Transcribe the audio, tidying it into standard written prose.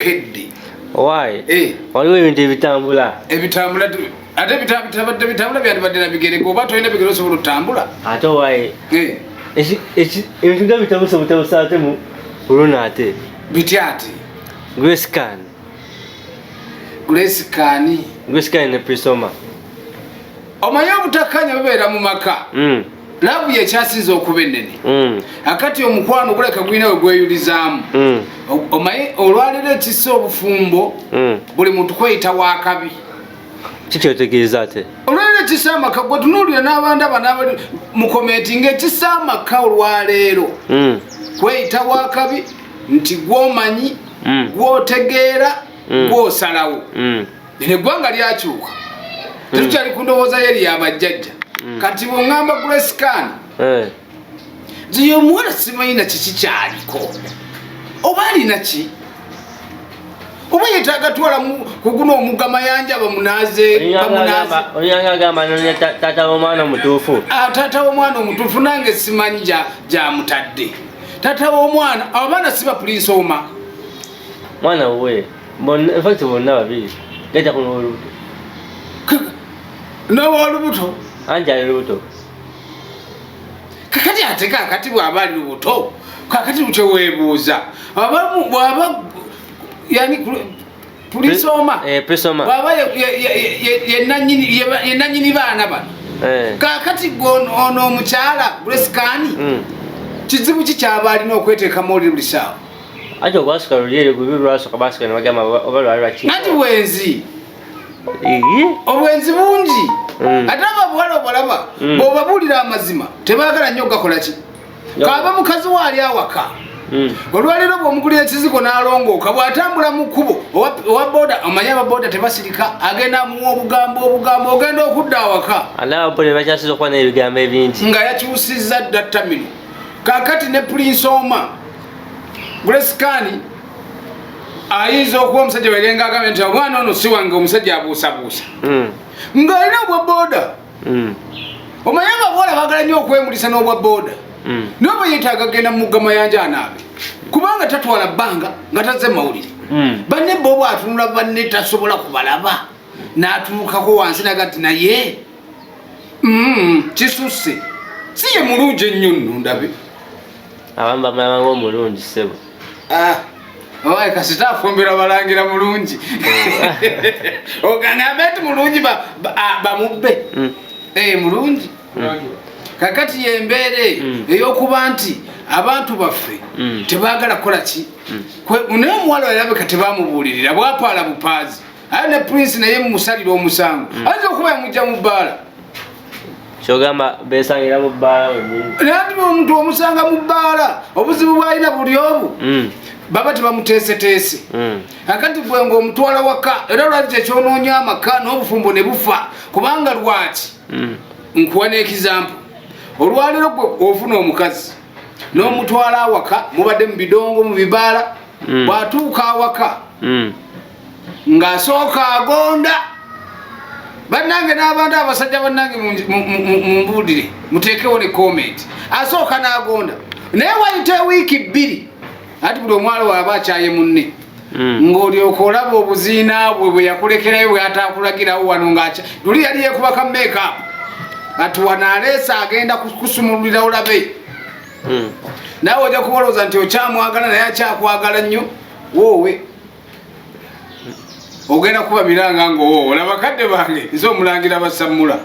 Kedde. Why? Eh. Waliwo ebintu ebitambula. Ebitambula ate bitabadde bitambula byandibadde na bigere, oba tolina bigere osobola otambula. Ate why? Eh. Ebintu nga bitabuse butabuse ate mu luno ate. Bitya ate? Grace Khan. Grace Khan. Grace Khan ne Prisoma. Omanyi obutakkanya bubeera mu maka. Laavu yekyasinze okuba ennene. Akati omukwano guleka gulina we gweyulizaamu. Omanyi olwaleero ekissa obufumbo, buli muntu kweyita wakabi. Kikyotegeeza ate? Olwaleero ekissa amaka, gwe tunuulira n'abandi n'abali mu comment ng'ekissa amaka olwaleero kweyita wakabi nti gwomanyi, gwotegeera, gwosalawo. Lino eggwanga lyakyuka, tetukyali ku ndowooza yeri yabajjajja. Kati bweŋŋamba Grace Khan, nze omuwala simanyi na kiki kyaliko, oba alina ki, oba yetaaga twala ku guno omugga Mayanja bamunaaze bamunaaze. Onyanga agamba nonya taata w'omwana omutuufu. Ah, taata w'omwana omutuufu nange simanyi gyamutadde taata w'omwana. Abaana si ba Prince Omar. Mwana we bonna, in fact bonna babiri, gajja kuno olubuto. N'owolubuto. Anti ali lubuto. Kakati ate kakati bw'aba ali lubuto, kakati kyeweebuuza bw'aba yani Prince Omar, Eh, Prince Omar. bw'aba ye nanyini baana bano, kakati gwe ono omukyala Grace Khan, kizibu ki kyaba alina okweteekamu oli buli saawa? Anti ogwasuka luli eri gubi lwasooka basuka ne bagamba oba lwali lwaki. Anti bwenzi. Ee. Obwenzi bungi. Ate ababuwala obalaba, bw'obabuulira amazima tebaagala nnyo gakola ki. Kaaba mukazi we ali awaka, olwaleero bw'omugulira ekizigo n'alongooka, bw'atambula mu kkubo, owa boda, omanyi ababoda tebasirika, agenda amuwa obugambo obugambo, ogenda okudda awaka. Ate ababoda bakyasiza okuba n'ebigambo ebingi. Nga yakyusizza dda tamino. Kakati ne Prince Omar, Grace Khan ayinza okuba omusajja werenga agambye nti omwana ono si wange, omusajja abuusabuusa, ng'alina obwa boda. Omanyi ababuwala baagala nnyo okwemulisa n'obwa boda, naye oba yeetaaga genda mu mugga Mayanja anaabe, kubanga tatwala bbanga nga tazze mawulire. Banne bo bwatunula banne tasobola kubalaba, n'atuukako wansi naga nti naye kisusse, si ye mulungi ennyo nno ndabe. Abamu bamulaba ng'omulungi, ssebo. Ah, owaye kasita afumbirwa balangira mulungi, ogambe nti mulungi bamubbe. Eh, mulungi. Kakati yembeera eyo ey'okuba nti abantu baffe tebaagala kukola ki. Naye omuwala olabika tebamubuulirira, bwapaala bupaazi. Aye ne Prince naye mumusalira omusango, ayinza okuba yamujja mu bbaala. Kyogamba besangira mu bbaala wennyini? Naye ati omuntu omusanga mu bbaala, obuzibu bwalina buli obu, baba tebamuteeseteese. Akati gwe ng'omutwala waka, era lwaki kyekyonoonya amaka n'obufumbo ne bufa? Kubanga lwaki? Nkuwa n'example. Olwaleero gwe ofuna omukazi n'omutwala awaka, mubadde mu bidongo, mu bibaala, bw'atuuka awaka ng'asooka agonda. Bannange n'abantu abasajja bannange, mumbuulire, muteekewo ne comment. Asooka n'agonda, naye wayita ewiiki 2, ati buli omwala waaba akyaye munne, ng'olyoka olaba obuziina bwe bwe yakulekerayo bwe atakulagirawo wano ng'akya luli yali yeekubaka makeup, ati wano aleese agenda kusumululira olabe. Naawe ojja kubalowooza nti okyamwagala, naye akyakwagala nnyo woowe, ogenda kuba miranga ngaowoowo. Olaba kadde bange, nze omulangira basammula.